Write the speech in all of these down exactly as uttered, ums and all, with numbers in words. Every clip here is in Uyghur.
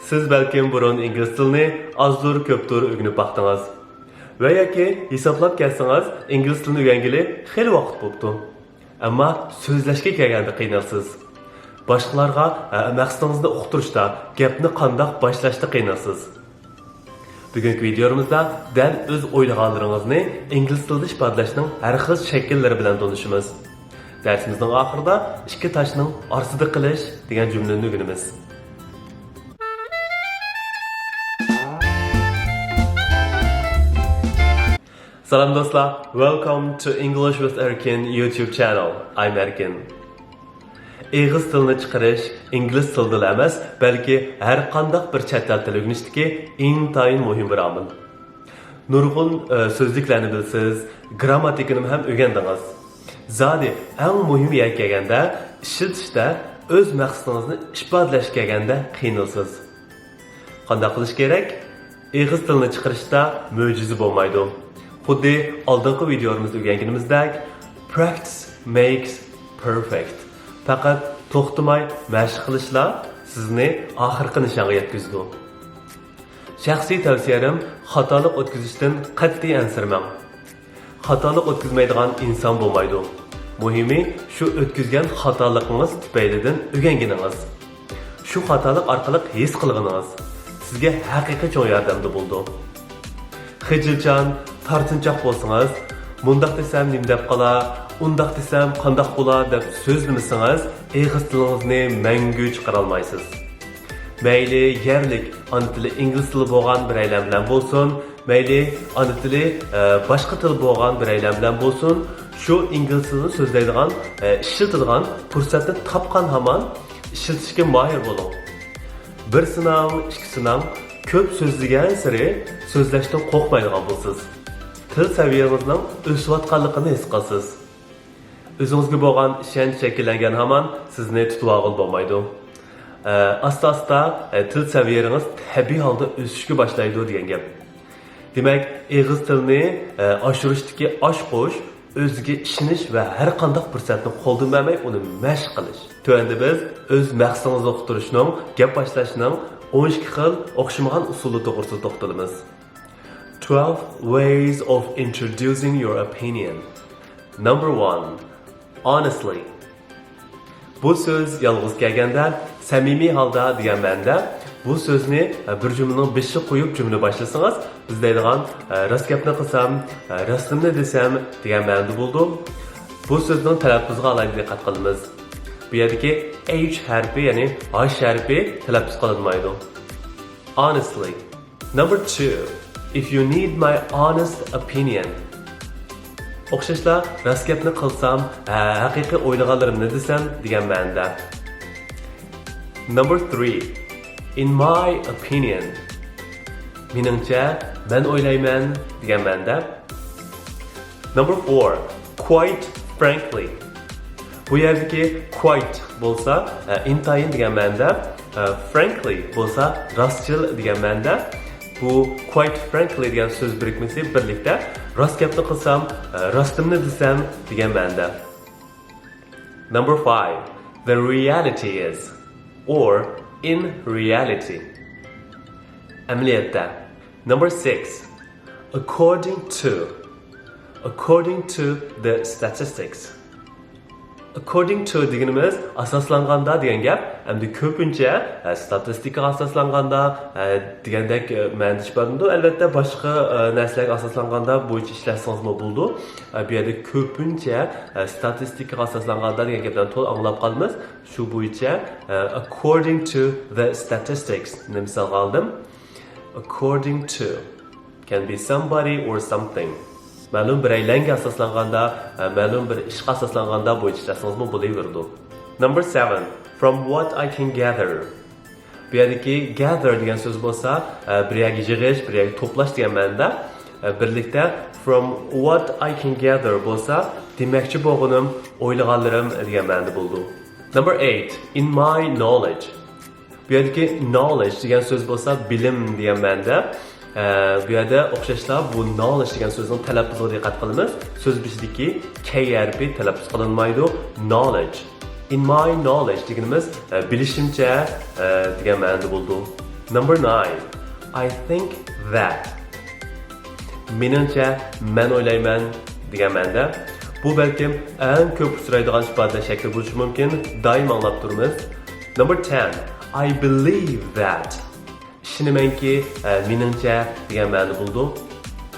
سىز بەلكىم بۇرۇن ئىنگلىز تىلىنى ئازدۇر كۆپتۇر ئۆگىنىپ باقتىڭىز. ۋە ياكى ھېسابلاپ كەلسىڭىز، ئىنگلىز تىلىنى ئۆگەنگىلى خېلى ۋاقىت بوپتۇ. ئەمما سۆزلەشكە كەلگەندە قىينىلىسىز. باشقىلارغا، ئە، مەقسىتىڭىزنى ئۇقتۇرۇشتا، گەپنى قانداق باشلاشتا قىينىلىسىز. بۈگۈنكى ۋىدىيومىزدا دەل ئۆز ئويلىغانلىرىڭىزنى ئىنگلىز تىلىدا ئىپادىلەشنىڭ ھەر خىل شەكىللىرى بىلەن تونۇشىمىز. دەرسىمىزنىڭ ئاخىرىدا «ئىككى تاشنىڭ ئارىسىدا قىلىش» دېگەن جۈملىنى ئۆگىنىمىز. سالام دوستلار، Welcome to English with Erkin YouTube channel. I'm Erkin. ئېغىز تىلنى چىقىرىش ئىنگلىز تىلىدىلا ئەمەس، بەلكى ھەر قانداق بىر چەت ئەل تىلى ئۆگىنىشتىكى ئىنتايىن مۇھىم بىر ئامىل. نۇرغۇن، ئە، سۆزلۈكلەرنى بىلىسىز، گرامماتىكىنىمۇ ھەم ئۆگەندىڭىز. زادى ئەڭ مۇھىمى يەرگە كەلگەندە، ئىشلىتىشتە، ئۆز مەقسىتىڭىزنى ئىپادىلەشكە كەلگەندە قىينىلىسىز. قانداق قىلىش كېرەك؟ ئېغىز تىلىنى چىقىرىشتا مۆجىزە بولمايدۇ. خۇددى ئالدىنقى ۋىدىيولىرىمىزدا ئۆگەنگىنىمىزدەك، practice makes perfect. پەقەت توختىماي مەشىق قىلىشلا سىزنى ئاخىرقى نىشانغا يەتكۈزىدۇ. شەخسىي تەۋسىيەم، خاتالىق ئۆتكۈزۈشتىن قەتئىي ئەنسىرىمەڭ. خاتالىق ئۆتكۈزمەيدىغان ئىنسان بولمايدۇ. مۇھىمى، شۇ ئۆتكۈزگەن خاتالىقىڭىز تۈپەيلىدىن ئۆگەنگىنىڭىز. شۇ خاتالىق ئارقىلىق ھېس قىلغىنىڭىز سىزگە ھەقىقىي چوڭ ياردەمدە بولىدۇ. خىجىلچان، تارتىنچاق بولسىڭىز، مۇنداق دېسەم نېمە دەپ قالا، ئۇنداق دېسەم قانداق بولا دەپ سۆزلىمىسىڭىز، ئېغىز تىلىڭىزنى مەڭگۈ چىقىرالمايسىز. مەيلى يەرلىك ئانا تىلى ئىنگلىز تىلى بولغان بىرەيلەن بىلەن بولسۇن، مەيلى ئانا تىلى، ئە، باشقا تىل بولغان بىرەيلەن بىلەن بولسۇن، شۇ ئىنگلىز تىلىنى سۆزلەيدىغان، ئە، ئىشلىتىدىغان پۇرسەتنى تاپقان ھامان ئىشلىتىشكە ماھىر بولۇڭ. بىر سىناڭ، ئىككى سىناڭ، كۆپ سۆزلىگەنسېرى سۆزلەشتىن قورقمايدىغان بولىسىز. تىل سەۋىيەڭىزنىڭ ئۆسۈۋاتقانلىقىنى ھېس قىلىسىز. ئۆزىڭىزگە بولغان ئىشەنچ شەكىللەنگەن ھامان سىزنى تۇتۇۋالغىلى بولمايدۇ. ئە، ئاستا-ئاستا، ئە، تىل سەۋىيەڭىز تەبىئىي ھالدا ئۆسۈشكە باشلايدۇ دېگەن گەپ. دېمەك، ئېغىز تىلىنى، ئە، ئاشۇرۇشتىكى ئاچقۇچ ئۆزىگە ئىشىنىش ۋە ھەر قانداق پۇرسەتنى قولدىن بەرمەي ئۇنى مەشىق قىلىش. تۆۋەندە بىز ئۆز مەقسىتىڭىزنى ئۇقتۇرۇشنىڭ، گەپ باشلاشنىڭ ئون ئىككى خىل ئوخشىمىغان ئۇسۇلى توغرىسىدا توختىلىمىز. Twelve ways of introducing your opinion. Number one, honestly. بۇ سۆز يالغۇز كەلگەندە، سەمىمىي ھالدا دېگەن مەنىدە. بۇ سۆزنى، ئە، بىر جۈملىنىڭ بېشىغا قويۇپ جۈملە باشلىسىڭىز، بىز دەيدىغان، ئە، راست گەپنى قىلسام، ئە، راستىمنى دېسەم دېگەن مەنىدە بولىدۇ. بۇ سۆزنىڭ تەلەپپۇزىغا ئالاھىدە دىققەت قىلىمىز. بۇ يەردىكى H ھەرپى، يەنى H ھەرپى تەلەپپۇز قىلىنمايدۇ. Honestly. Number two, if you need my honest opinion. ئوخشاشلا، راست گەپنى قىلسام، ھە، ھەقىقىي ئويلىغانلىرىمنى دېسەم دېگەن مەنىدە. Number three, in my opinion. مېنىڭچە، مەن ئويلايمەن دېگەن مەنىدە. Number four, quite frankly. بۇ يەردىكى quite بولسا، ئە، ئىنتايىن دېگەن مەنىدە، ئە، frankly بولسا راستچىل دېگەن مەنىدە. بۇ quite frankly دېگەن سۆز بىرىكمىسى بىرلىكتە راست گەپنى قىلسام، ئە، راستىمنى دېسەم دېگەن مەنىدە. Number five, the reality is, or in reality. ئەمەلىيەتتە. Number six, according to. According to the statistics. According to دېگىنىمىز ئاساسلانغاندا دېگەن گەپ. ئەمدى كۆپىنچە، ئە، ستاتىستىكىغا ئاساسلانغاندا، ئە، دېگەندەك، ئە، مەنىدە ئىپادىلىنىدۇ. ئەلۋەتتە، باشقا، ئە، نەرسىلەرگە ئاساسلانغاندا بويىچە ئىشلەتسىڭىزمۇ بولىدۇ. ئە، بۇ يەردە كۆپىنچە، ئە، ستاتىستىكىغا ئاساسلانغاندا دېگەن گەپلەرنى تولا ئاڭلاپ قالىمىز. شۇ بويىچە، ئە، according to the statistics نى مىسالغا ئالدىم. According to can be somebody or something. مەلۇم بىرەيلەنگە ئاساسلانغاندا، ئە، مەلۇم بىر ئىشقا ئاساسلانغاندا بويىچە ئىشلەتسىڭىزمۇ بولۇۋېرىدۇ. Number seven, from what I can gather. بۇ يەردىكى gather دېگەن سۆز بولسا، ئە، بىر يەرگە يىغىش، بىر يەرگە توپلاش دېگەن مەنىدە. ئە، بىرلىكتە from what I can gather بولسا، دېمەكچى بولغىنىم، ئويلىغانلىرىم دېگەن مەنىدە بولىدۇ. Number eight, in my knowledge. بۇ يەردىكى knowledge دېگەن سۆز بولسا بىلىم دېگەن مەنىدە. ئە، بۇ يەردە ئوخشاشلا بۇ knowledge دېگەن سۆزنىڭ تەلەپپۇزىغا دىققەت قىلىمىز. سۆز بېشىدىكى K ھەرپى تەلەپپۇز قىلىنمايدۇ. Knowledge. In my knowledge دېگىنىمىز، ئە، بىلىشىمچە، ئە، دېگەن مەنىدە بولىدۇ. Number nine. I think that. مېنىڭچە، مەن ئويلايمەن دېگەن مەنىدە. بۇ بەلكىم ئەڭ كۆپ ئۇچرايدىغان ئىپادىلەش شەكلى بولۇشى مۇمكىن. دائىم ئاڭلاپ تۇرىمىز. Number ten. I believe that. ئىشىنىمەنكى، ئە، مېنىڭچە دېگەن مەنىدە بولىدۇ.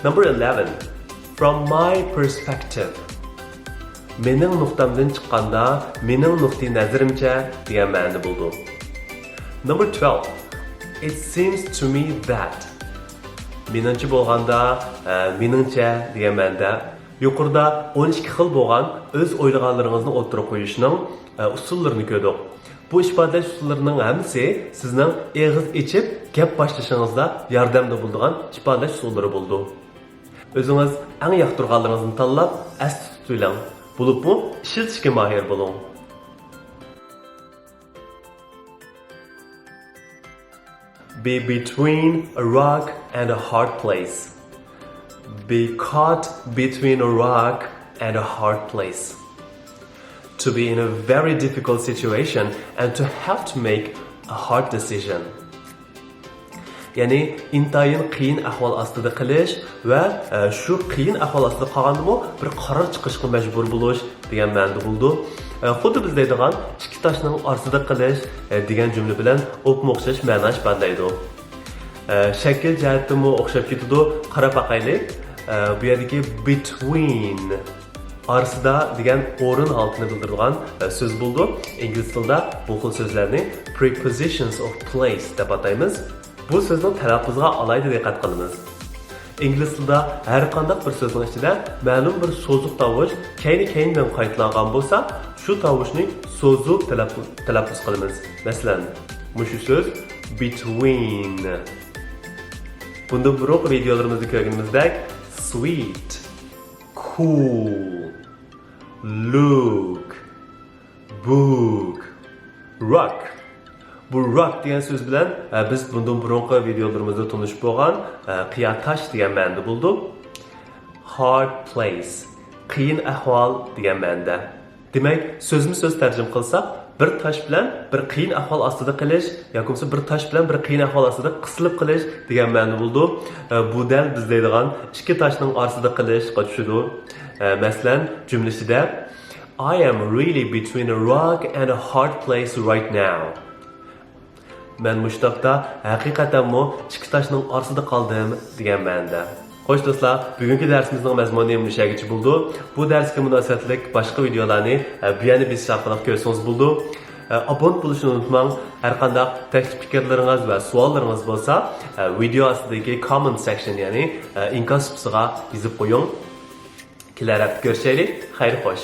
Number eleven. From my perspective. مېنىڭ نۇقتامدىن چىققاندا، مېنىڭ نۇقتىئى نەزىرىمچە دېگەن مەنىدە بولىدۇ. Number twelve. It seems to me that. مېنىڭچە بولغاندا، ئە، مېنىڭچە دېگەن مەنىدە. يۇقىرىدا ئون ئىككى خىل بولغان ئۆز ئويلىغانلىرىڭىزنى ئوتتۇرىغا قويۇشنىڭ، ئە، ئۇسۇللىرىنى كۆردۇق. بۇ ئىپادىلەش ئۇسۇللىرىنىڭ ھەممىسى سىزنىڭ ئېغىز ئېچىپ گەپ باشلىشىڭىزدا ياردەمدە بولىدىغان ئىپادىلەش ئۇسۇللىرى بولىدۇ. ئۆزىڭىز ئەڭ ياقتۇرغانلىرىڭىزنى تاللاپ ئەستە تۇتۇۋېلىڭ. بولۇپمۇ ئىشلىتىشكە ماھىر بولۇڭ. Be between a rock and a hard place. Be caught between a rock and a hard place. To be in a very difficult situation and to have to make a hard decision. يەنى ئىنتايىن قىيىن ئەھۋال ئاستىدا قېلىش ۋە، ئە، شۇ قىيىن ئەھۋال ئاستىدا قالغاندىمۇ بىر قارار چىقىشقا مەجبۇر بولۇش دېگەن مەنىدە بولىدۇ. ئە، خۇددى بىز دەيدىغان ئىككى تاشنىڭ ئارىسىدا قېلىش، ئە، دېگەن جۈملە بىلەن ئوپمۇ ئوخشاش مەنە ئىپادىلەيدۇ. ئە، شەكىل جەھەتتىنمۇ ئوخشاپ كېتىدۇ. قاراپ باقايلى. ئە، بۇ يەردىكى between، ئارىسىدا دېگەن ئورۇن ھالىتىنى بىلدۈرىدىغان، ئە، سۆز بولىدۇ. ئىنگلىز تىلىدا بۇ خىل سۆزلەرنى prepositions of place دەپ ئاتايمىز. بۇ سۆزنىڭ تەلەپپۇزىغا ئالاھىدە دىققەت قىلىمىز. ئىنگلىز تىلىدا ھەر قانداق بىر سۆزنىڭ ئىچىدە مەلۇم بىر سوزۇق تاۋۇش كەينى-كەينىدىن قايتىلانغان بولسا، شۇ تاۋۇشنى سوزۇپ تەلەپپۇ-، تەلەپپۇز قىلىمىز. مەسىلەن، مۇشۇ سۆز between. بۇندىن بۇرۇنقى ۋىدىيولىرىمىزدا كۆرگىنىمىزدەك، sweet، cool، look، book، rock. بۇ rock دېگەن سۆز بىلەن، ئە، بىز بۇندىن بۇرۇنقى ۋىدىيولىرىمىزدا تونۇشۇپ بولغان، ئە، قىيا تاش دېگەن مەنىدە بولىدۇ. Hard place، قىيىن ئەھۋال دېگەن مەنىدە. دېمەك، سۆزمۇ سۆز تەرجىمە قىلساق، بىر تاش بىلەن بىر قىيىن ئەھۋال ئاستىدا قېلىش ياكى بولمىسا بىر تاش بىلەن بىر قىيىن ئەھۋال ئاستىدا قىسىلىپ قېلىش دېگەن مەنىدە بولىدۇ. ئە، بۇ دەل بىز دەيدىغان ئىككى تاشنىڭ ئارىسىدا قېلىشقا چۈشىدۇ. ئە، مەسىلەن، جۈملە ئىچىدە، I am really between a rock and a hard place right now. مەن مۇشۇ تاپتا ھەقىقەتەنمۇ ئىككى تاشنىڭ ئارىسىدا قالدىم دېگەن مەنىدە. خوش دوستلار، بۈگۈنكى دەرسىمىزنىڭ مەزمۇنى مۇشۇ يەرگىچە بولىدۇ. بۇ دەرسكە مۇناسىۋەتلىك باشقا ۋىدىيولارنى، ئە، بۇ يەرنى بېسىش ئارقىلىق كۆرسىڭىز بولىدۇ. ئە، ئابونت بولۇشنى ئۇنتۇماڭ. ھەر قانداق تەكلىپ پىكىرلىرىڭىز ۋە سوئاللىرىڭىز بولسا، ئە، ۋىدىيو ئاستىدىكى comment section، يەنى، ئە، ئىنكاس سۇپىسىغا يېزىپ قويۇڭ. كېلەر ھەپتە كۆرۈشەيلى. خەير خوش.